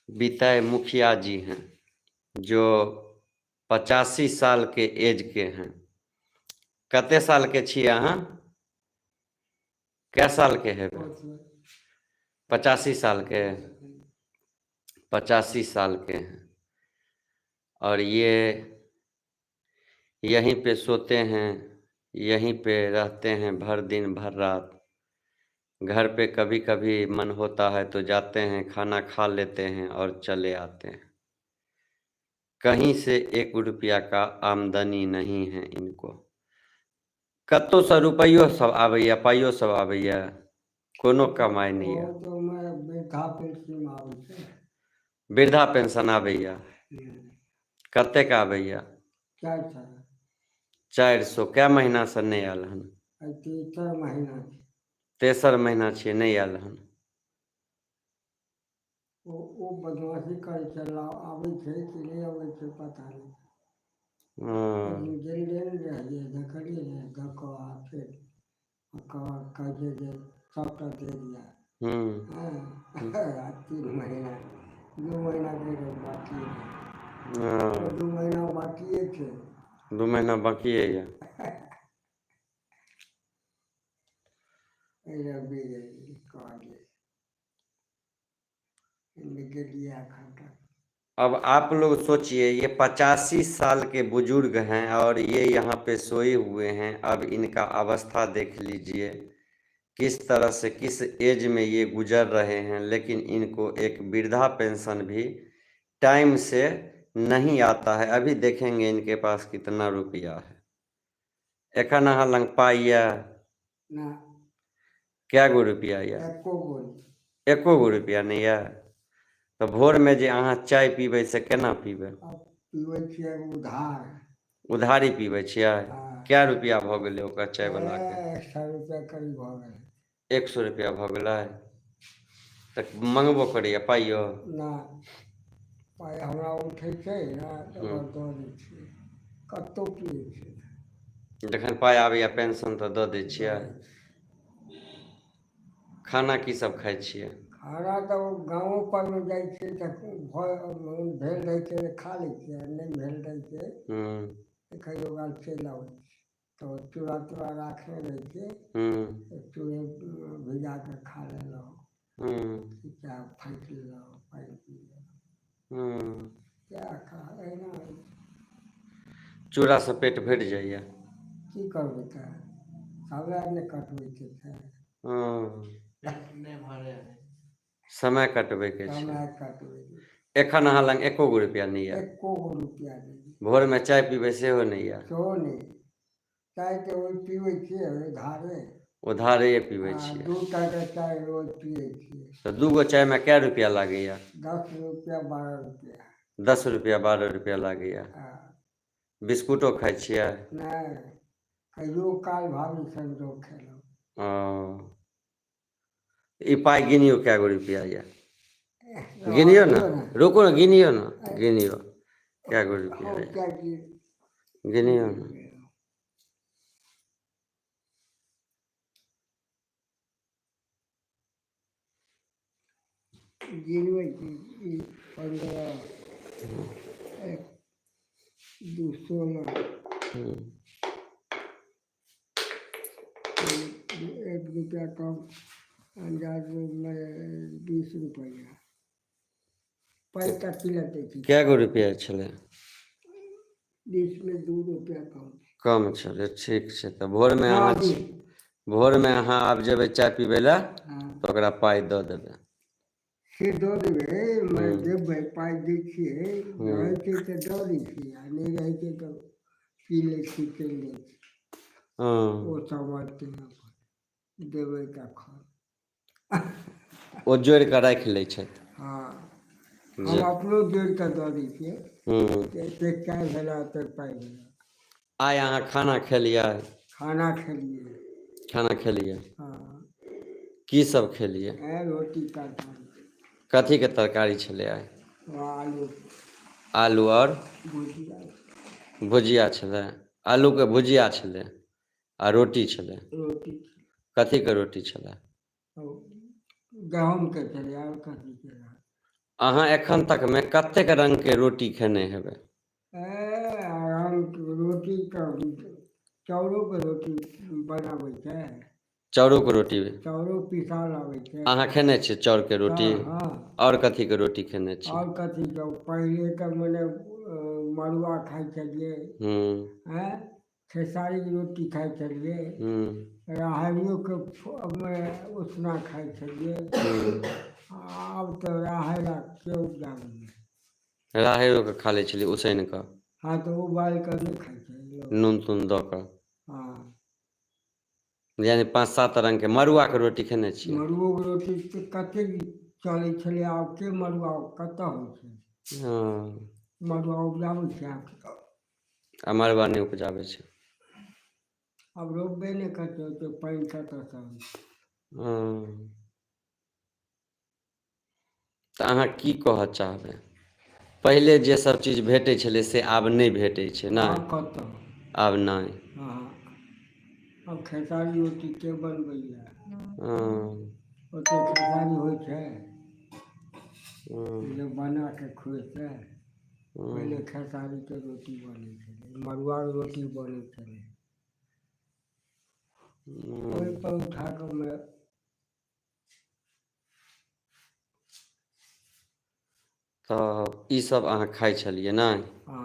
बिताए मुखिया जी हैं, जो 85 साल के एज के हैं। कते साल के छियै अहाँ? कै साल के हेबै? 85 साल के। 85 साल के हैं और ये यहीं पे सोते हैं, यहीं पे रहते हैं भर दिन भर रात। घर पे कभी कभी मन होता है तो जाते हैं, खाना खा लेते हैं और चले आते हैं। कहीं से 1 रुपया का आमदनी नहीं है इनको। कतौसँ रुपैयो सब आबैया, पाइयो सब आबैया? कोनो कमाइ नहि यऽ? वृद्धा पेंशन आबै छै। वृद्धा पेंशन आबैया? कतेक आबैया? 400। 400। कै महीनासँ नहि आयल हन? तेसर महीना छै। तेसर महीना छियै, नहि आयल हन। ओ बदमाशी करै छै, आबै छै कि नहि अबै छै पता नहि। गेल रहियै, देखलियै ने, दऽ कऽ आ फेर कहै छै जे सबटा दे दिया। हँ, 3 महीना 2 महीना के बाकी, 2 महीना बाकिए छै। 2 महीना बाकिए यऽ। अब आप लोग सोचिए, ये 85 साल के बुजुर्ग हैं और ये यहाँ पे सोए हुए हैं। अब इनका अवस्था देख लीजिए, किस तरह से किस एज में ये गुजर रहे हैं, लेकिन इनको एक वृद्धा पेंशन भी टाइम से नहीं आता है। अभी देखेंगे इनके पास कितना रुपया है। एखन अहाँ लग पाइ यऽ? ना। कै गो रुपया यऽ? एको गो। एको गो रुपया नहि यऽ? तऽ भोरमे जे अहाँ चाय पीबै से केना पीबै? पीबै छियै उधार। उधारी पीबै छियै? कै रुपया भऽ गेलै ओकर चाय वाला के? 100 रुपया करीब भऽ गेलै। 100 रुपया भऽ गेलै? तऽ मंगबो करैया पाइयो? ना, पाइ हमरा उठै छै ने तऽ दऽ दै छियै, कतहु पियै छियै। जखन पाइ आबैया पेंशन तऽ दऽ दै छियै। खाना की सब खाइ छियै? खाना तऽ गाँवो परमे जाइ छियै तऽ भेल रहै छै तऽ खा लै छियै, नहि भेल रहै छै तऽ कहियो काल चलि आबै छियै। तऽ चूड़ा तूड़ा राखने रहै छियै, चूड़े भिजा कऽ खा लेलहुँ, चाह फाँकि लेलहुँ, पानि पी लेलहुँ, सएह खा एहिना। चूड़ासँ पेट भरि जाइया? की करबै तऽ समय नहि कटबै छै। समय कटबैके छै। एखन अहाँ लग एको गो रुपया नहि यऽ? एको गो रुपया नहि। भोरमे चाय पीबै सेहो नहि यऽ? सेहो नहि। चाय तऽ ओहि पीबै छियै उधारे। उधारे पीबै छियै? 2 टाका चाय रोज पियै छियै। तऽ 2 गो चायमे कै रुपया लागैया? 10 रुपया 12 रुपया। 10 रुपया 12 रुपया लागैया। बिस्कुटो खाइ छियै? नहि, कहियो काल भाभी संजोग खेलहुँ। ई पाइ गिनियौ कै गो रुपया यऽ? गिनियौ ने, रुकू ने, गिनियौ ने, गिनियौ कै गो रुपया यऽ, गिनियौ ने। गिनबै छी, 15 1 2 16 1 रुपया कम, अंदाज में 20 रुपया। पाइ कथी लए दै छी? कै गो रुपया छलै? 20 में 2 रुपया कम। कम छलै, ठीक छै। तऽ भोरमे अहाँ भोरमे अहाँ आब जेबै चाय पीबै लए तऽ ओकरा पाइ दऽ देबै। से दऽ देबै, देबै पाइ दै छियै, रहै छै तऽ दऽ दै छियै, आ नहि रहै छै तऽ पी लै छी, चलि जाइ छी। ओ समझतै देबै तखन। ओ जोड़ि कऽ राखि लै छथि। हँ, हम अपनो जोड़ि कऽ दऽ दै छियै। एतेक चाय भेलै, ओतेक पाइ भेलै। आइ अहाँ खाना खेलियै? खाना खेलियै। खाना खेलियै? हँ। की सब खेलियै? रोटी तरकारी। कथीके तरकारी छलै आइ? आलू। आलू आओर भुजिया। भुजिया छलै? आलूके भुजिया छलै आ रोटी छलै? रोटी। कथीके रोटी छलै? गहूमके छलै, आओर कथीके? अहाँ एखन तकमे कतेक रङ्गके रोटी खेने हेबै? रङ्गके रोटी तऽ चाउरोके रोटी बनाबै छै। चाउरोके रोटी? चाउरो पिसा लाबै छै। अहाँ खेने छियै चाउरके रोटी? हँ। आओर कथीके रोटी खेने छियै? आओर कथीके, पहिले तऽ मने मड़ुआ खाइ छलियै। आँय, खेसारीके रोटी खाइ छलियै। राहरियोके उसना खाइ छलियै। आब तऽ राहरि आर के उपजाबैए। राहरियोके खा लै छलियै उसनि कऽ? हँ, तऽ उबालि कऽ नहि खाइ छै लोक? नून तून दऽ कऽ? हँ। यानि 5-7 रङ्गके मड़ुआके रोटी खेने छियै? मड़ुओके रोटी तऽ कतेक चलै छलै, आब के मड़ुआ कतऽ होइ छै? हँ। मड़ुआ उपजाबै छै आब? आ मड़ुआ नहि उपजाबै छै। आब रोपबे नहि करतै, ओते पानि कतऽसँ अनतै? हँ। तऽ अहाँ की कहऽ चाहबै? पहिले जे सब चीज भेटै छलै से आब नहि भेटै छै, नहि? आब कतऽ? आब नहि। हँ, आब खेसारी रोटी के बनबैए? हँ। ओते खेसारी होइ छै जे बना कऽ खुएतै? पहिले खेसारीके रोटी बनै छलै, मड़ुआके रोटी बनै छलै। ओहिपर उठा कऽ तऽ ईसभ अहाँ खाइ छलियै, नहि? हँ।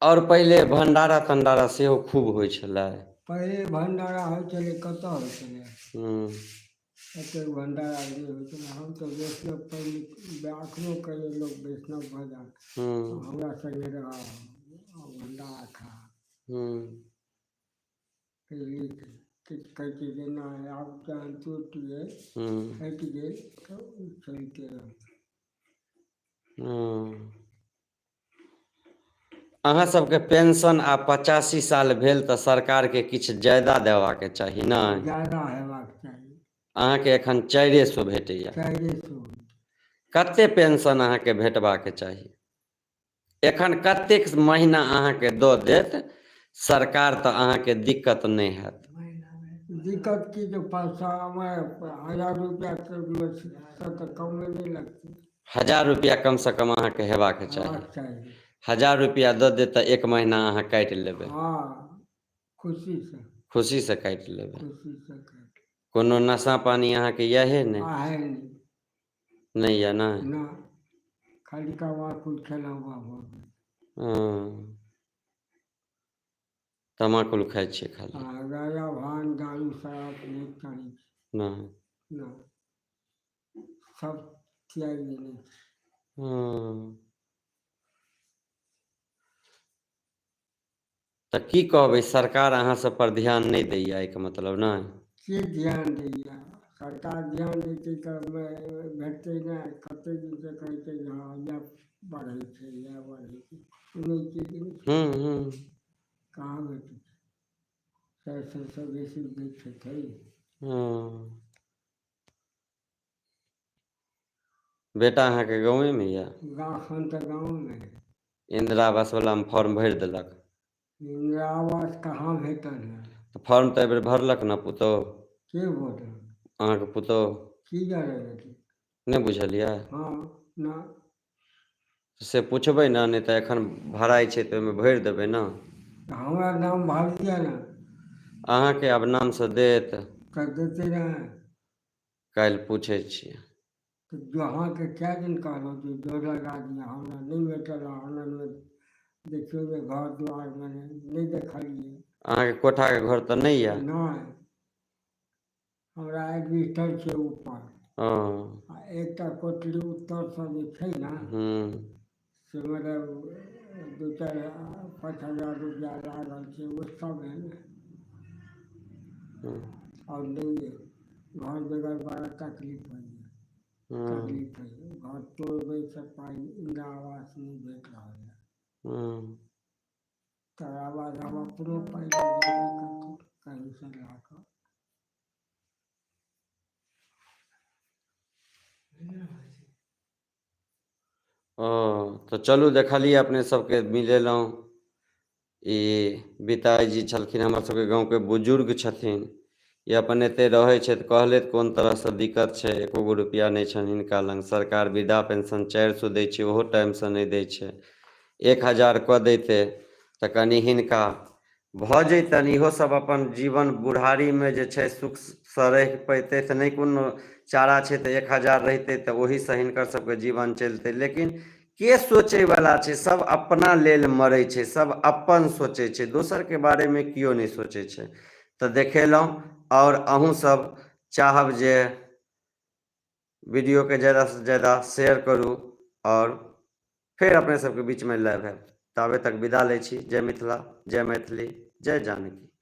आओर पहिले भण्डारा तण्डारा सेहो खूब होइ छलै? पहिले भण्डारा होइ छलै, कतऽ होइ छलै? एतेक भण्डारा नहि होइ छलै। हम तऽ वैष्णव पहिले, एखनो कहियो लोक वैष्णव भऽ जा, हमरा सङ्गे रह, भण्डारा खा। किछु कहै छै जे नहि, आब जहन टूटि गेल, हटि गेल, तऽ चलिते रहल। अहाँ सबके पेंशन आ 85 साल भेल तऽ सरकारके किछु ज्यादा देबाक चाही, नहि? ज्यादा हेबाक चाही। अहाँके एखन 400 भेटैया? 400। कते पेंशन अहाँके भेटबाक चाही? एखन कतेक महीना अहाँके दऽ देत सरकार तऽ अहाँके दिक्कत नहि हैत? दिक्कत की, जे 500, 1000 रुपैआ तऽ कमे नहि लगतै। 1000 रुपैआ कमसँ कम अहाँके हेबाक चाही। चाही। 1000 रुपैआ दऽ देत तऽ एक महीना अहाँ काटि लेबै? हँ, खुशीसँ। खुशीसँ काटि लेबै? खुशीसँ काटि। कोनो नशा पानी अहाँके इएहे नहि? आहे नहि। नहि यऽ? नहि? नहि, खाली तमाकुल खेलहुँ, भऽ गेल। हँ, तमाकुल खाइ छियै खाली? हँ, गाँजा भाँग दारू शराब नहि चलै छै। नहि? नहि, सब त्यागि देने छी। हँ, तऽ की कहबै, सरकार अहाँ सब पर ध्यान नहि दैया, एहिके मतलब नहि? के ध्यान दैया? सरकार ध्यान देतै तऽ भेटतै नहि? कतेक दिनसँ कहै छै जे हँ, इएह बढ़ै छै, इएह बढ़ै छै, सुनै छियै कि नहि? कहाँ भेटै छै? 400सँ बेसी दै छै थोड़े। हँ। बेटा अहाँके गाँवेमे यऽ? एखन तऽ गाँवमे है। इन्दिरा आवास वलामे फॉर्म भरि देलक? इन्दिरा आवास कहाँ भेटल है? तऽ फॉर्म तऽ एहिबेर भरलक ने पुतहु? के भरलक? अहाँके पुतहु। की जाने गेलियै। नहि बुझलियै? हँ, नहि। से पुछबै ने, नहि तऽ एखन भराइ छै तऽ ओहिमे भरि देबै ने। हमरा नाम भरियै ने। अहाँके आब नामसँ देत? तऽ देतै नहि? काल्हि पूछै छियै। तऽ अहाँके कए दिन कहलहुँ जे जोर लगा दिअ, हमरा नहि भेटल। आनन्दमे देखियौ जे घर दुआरमे नहि देखलियै। अहाँके कोठाके घर तऽ नहि यऽ? नहि, हमरा एडमिटर छै ऊपर। हँ। आ एकटा कोठली उत्तरसँ जे छै ने, से मतलब 2-4-5 हजार रुपया लागल छै, ओ सब है ने। आओर नहि अइ घर बेगर, बड़ा तकलीफ होइए। तकलीफ होइए, घर तोड़बै से पाइ इन्दिरा आवास नहि भेट रहल यऽ। तकरा बाद हम अपनो पाइ लगेबै कतहु कहीँसँ लए कऽ। ओ तऽ चलू, देखलियै अपने सबके, मिलेलहुँ। ई बिताई जी छलखिन, हमर सबके गाँवके बुजुर्ग छथिन। ई अपन एतै रहै छथि, कहलथि कोन तरहसँ दिक्कत छै, एको गो रुपैआ नहि छनि हिनका लग। सरकार वृद्धा पेंशन 400 दै छै, ओहो टाइमसँ नहि दै छै। 1000 कऽ दैतै तऽ कनि हिनका भऽ जैतनि, इहो सब अपन जीवन बुढ़ारीमे जे छै सुखसँ रहि पैतै। तऽ नहि कोनो चारा छै, तऽ 1000 रहितै तऽ ओहीसँ हिनकर सबके जीवन चलितै। लेकिन के सोचैवला छै? सब अपना लेल मरै छै, सब अपन सोचै छै, दोसरके बारेमे केओ नहि सोचै छै। तऽ देखेलहुँ, आओर अहूँ सब चाहब जे वीडियोके ज्यादासँ ज्यादा शेयर करू, आओर फेर अपने सबके बीचमे लाइव हैब। ताबे तक विदा लै छी। जय मिथिला, जय मैथिली, जय जानकी।